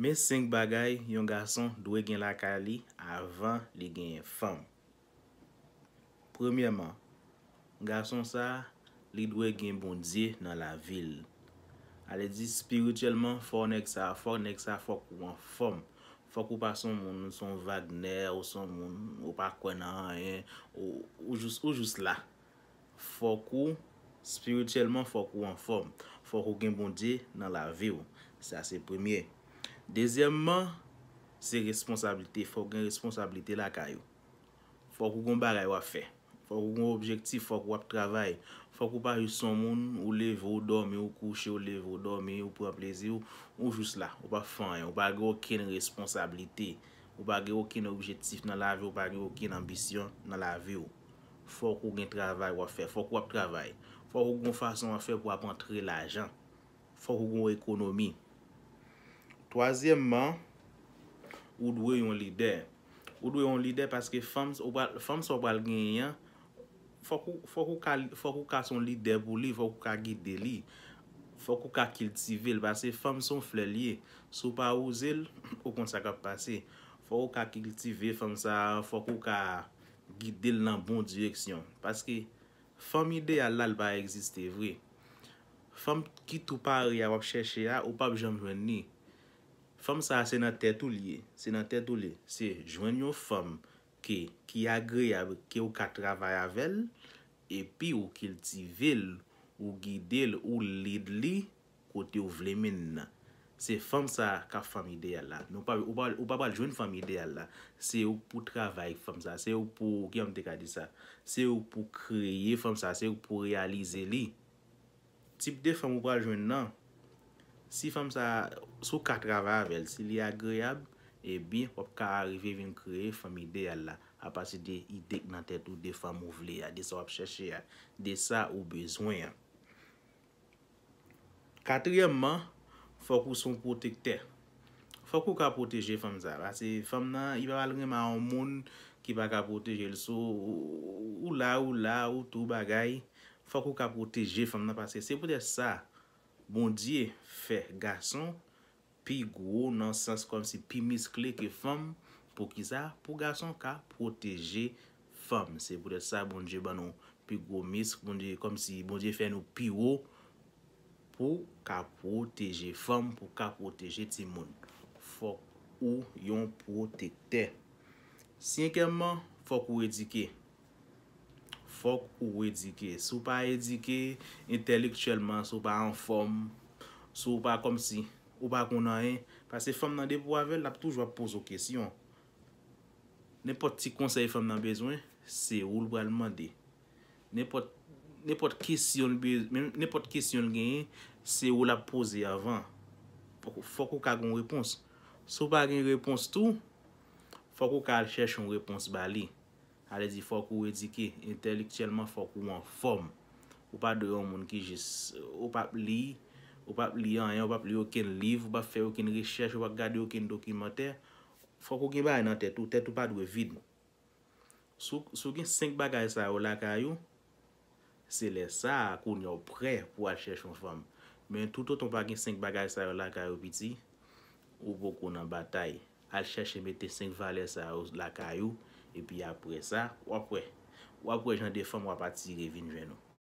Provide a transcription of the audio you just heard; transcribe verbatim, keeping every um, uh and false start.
Men senk bagay yon gason dwe gen lakay li avan li genyen fanm. Premyèman, gason sa a, li dwe gen Bondye nan lavi l. Ale di, espirityèlman, fò nèg sa, fò nèg sa, fòk ou anfòm. Fòk ou pa se yon moun, ou se yon Wagner, ou se yon moun, ou pa kwè nan anyen, ou, ou jis, ou jis la. Fòk ou, espirityèlman, fòk ou anfòm. Fòk ou gen Bondye nan lavi w. Sa se premye. Dezyèmman, se responsablite. Fòk gen responsablite lakay ou. Fòk ou gon bagay w ap fè. Fòk ou gon objektif, fòk w ap travay. Fòk ou pa jis yon moun, ou leve, ou dòmi, ou kouche, ou leve, ou dòmi, ou pran plezi w, ou jis la. Ou pa fè anyen, ou pa gen okenn responsablite. Ou pa gen okenn objektif nan lavi, ou pa gen okenn anbisyon nan lavi w. Fòk ou gen travay w ap fè, fòk w ap travay. Fòk ou gon fason w ap fè pou w ap antre lajan. Fòk ou gon ekonomi. Twazyèmman, ou dwe yon lidè. Ou dwe yon lidè paske fanm, ou pral, fanm sa w pral genyen an, fòk ou, fòk ou ka, fòk ou ka se yon lidè pou li, fòk ou ka gide li. Fòk ou ka kiltive l, paske fanm se yon flè l ye. Si w pa wouze l, ou konn sa k ap pase. Fòk ou ka kiltive fanm sa a, fòk ou ka gide l nan bon direksyon. Paske fanm ideyal la, l pa egziste vre. Fanm ki tou pare a w ap chèche a, ou p ap janm jwenn li. Fanm sa a, se nan tèt ou li ye. Se nan tèt ou li ye. Se jwenn yon fanm ke, ki agreyab, ke w ka travay avè l, epi ou kiltive l, ou gide l, ou lead li kote w vle mennen nan. Se fanm sa a k ap fanm ideyal la. Men ou pa, ou pa, ou pa pral jwenn fanm ideyal la. Se ou k pou travay ak fanm sa a. Se ou k pou, kijan m te ka di sa? Se ou k pou kreye fanm sa a. Se ou k pou reyalize li. Tip de fanm ou pral jwenn nan, si fanm sa a, si w ka travay avè l, si li agreyab, ebyen, w ap ka rive vin kreye fanm ideyal la, apati de ide k nan tèt ou, de fanm ou vle a, de sa w ap chèche a, de sa ou bezwen an. Katriyèmman, fòk ou se yon pwotektè. Fòk ou ka pwoteje fanm sa a. Paske fanm nan, li pa pral renmen yon moun ki pa ka pwoteje l. So, ou la, ou la, ou tou bagay. Fòk ou ka pwoteje fanm nan, paske se poutèt sa, Bondye fè gason pi gwo nan sans kòmsi pi miskle ke fanm. Poukisa? Pou gason ka pwoteje fanm. Se poutèt sa Bondye ban nou pi gwo misk, Bondye, kòmsi Bondye fè nou pi wo pou ka pwoteje fanm, pou ka pwoteje timoun. Fòk ou yon pwotektè. Senkyèmman, fòk ou edike. Fòk ou edike. Si w pa edike entèlektyèlman, si w pa anfòm, si w pa kòmsi, ou pa konn anyen, paske fanm nan depi w avè l, l ap toujou ap poze w kesyon. Nenpòt ti konsèy fanm nan bezwen, se ou l pral mande. Nenpòt, nenpòt kesyon l be-, men, nenpòt kesyon l genyen, se ou l ap poze anvan. Fòk, fòk ou ka gen yon repons. Si w pa gen repons tou, fòk ou ka al chèche yon repons ba li. Ale di fòk ou edike, entèlektyèlman fòk ou anfòm. Ou pa dwe yon moun ki jis, ou p ap li, ou p ap li anyen, ou p ap li okenn liv, ou p ap fè okenn rechèch, ou p ap gade okenn dokimantè. Fòk ou gen bagay nan tèt ou, tèt ou pa dwe vid. Si w, si w gen senk bagay sa yo lakay ou, se lè sa a kounye a w prè pou w al chèche yon fanm. Men toutotan w pa gen senk bagay sa yo lakay ou, piti, ou poko nan batay. Al chèche mete senk valè sa yo lakay ou, epi apre sa, w ap wè. W ap wè jan de fanm w ap atire vin jwenn ou.